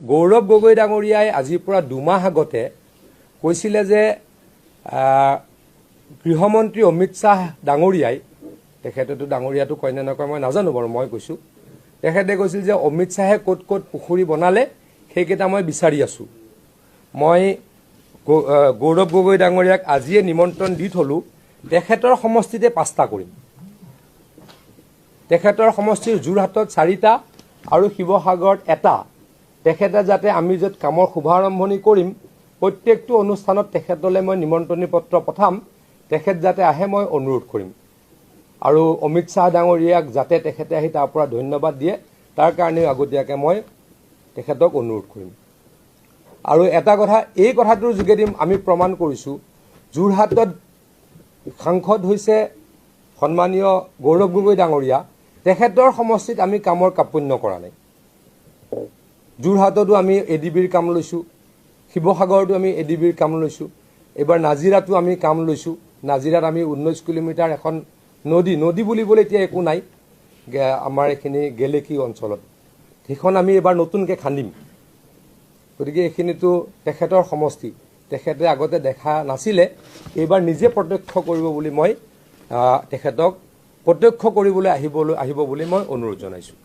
গৌৰৱ গগৈ ডাঙৰীয়াই আজিৰ পৰা 2 মাহ আগতে কৈছিলে যে গৃহমন্ত্ৰী অমিত শ্বাহ ডাঙৰীয়াই, তেখেতেতো ডাঙৰীয়াটো কয় নে নকয় মই নাজানো বাৰু, মই কৈছোঁ, তেখেতে কৈছিল যে অমিত শ্বাহে ক'ত ক'ত পুখুৰী বনালে সেইকেইটা মই বিচাৰি আছোঁ। মই গৌৰৱ গগৈ ডাঙৰীয়াক আজিয়ে নিমন্ত্ৰণ দি থলোঁ, তেখেতৰ সমষ্টিতে 5টা কৰিম। তেখেতৰ সমষ্টিৰ যোৰহাটত 4টা আৰু শিৱসাগৰত এটা। তেখেতে যাতে আমি য'ত কামৰ শুভাৰম্ভণি কৰিম, প্ৰত্যেকটো অনুষ্ঠানত তেখেতলৈ মই নিমন্ত্ৰণী পত্ৰ পঠাম, তেখেত যাতে আহে মই অনুৰোধ কৰিম। আৰু অমিত শ্বাহ ডাঙৰীয়াক যাতে তেখেতে আহি তাৰ পৰা ধন্যবাদ দিয়ে, তাৰ কাৰণেও আগতীয়াকৈ মই তেখেতক অনুৰোধ কৰিম। আৰু এটা কথা, এই কথাটোৰ যোগেদি আমি প্ৰমাণ কৰিছোঁ, যোৰহাটত সাংসদ হৈছে সন্মানীয় গৌৰৱ গগৈ ডাঙৰীয়া, তেখেতৰ সমষ্টিত আমি কামৰ কাৰ্পণ্য কৰা নাই। যোৰহাটতো আমি এ ডি বিৰ কাম লৈছোঁ, শিৱসাগৰতো আমি এ ডি বিৰ কাম লৈছোঁ, এইবাৰ নাজিৰাতো আমি কাম লৈছোঁ। নাজিৰাত আমি 19 কিলোমিটাৰ এখন নদী, নদী বুলিবলৈ এতিয়া একো নাই আমাৰ এইখিনি গেলেকী অঞ্চলত, সেইখন আমি এইবাৰ নতুনকৈ খান্দিম। গতিকে এইখিনিতো তেখেতৰ সমষ্টি, তেখেতে আগতে দেখা নাছিলে, এইবাৰ নিজে প্ৰত্যক্ষ কৰিব বুলি মই তেখেতক প্ৰত্যক্ষ কৰিবলৈ আহিব বুলি মই অনুৰোধ জনাইছোঁ।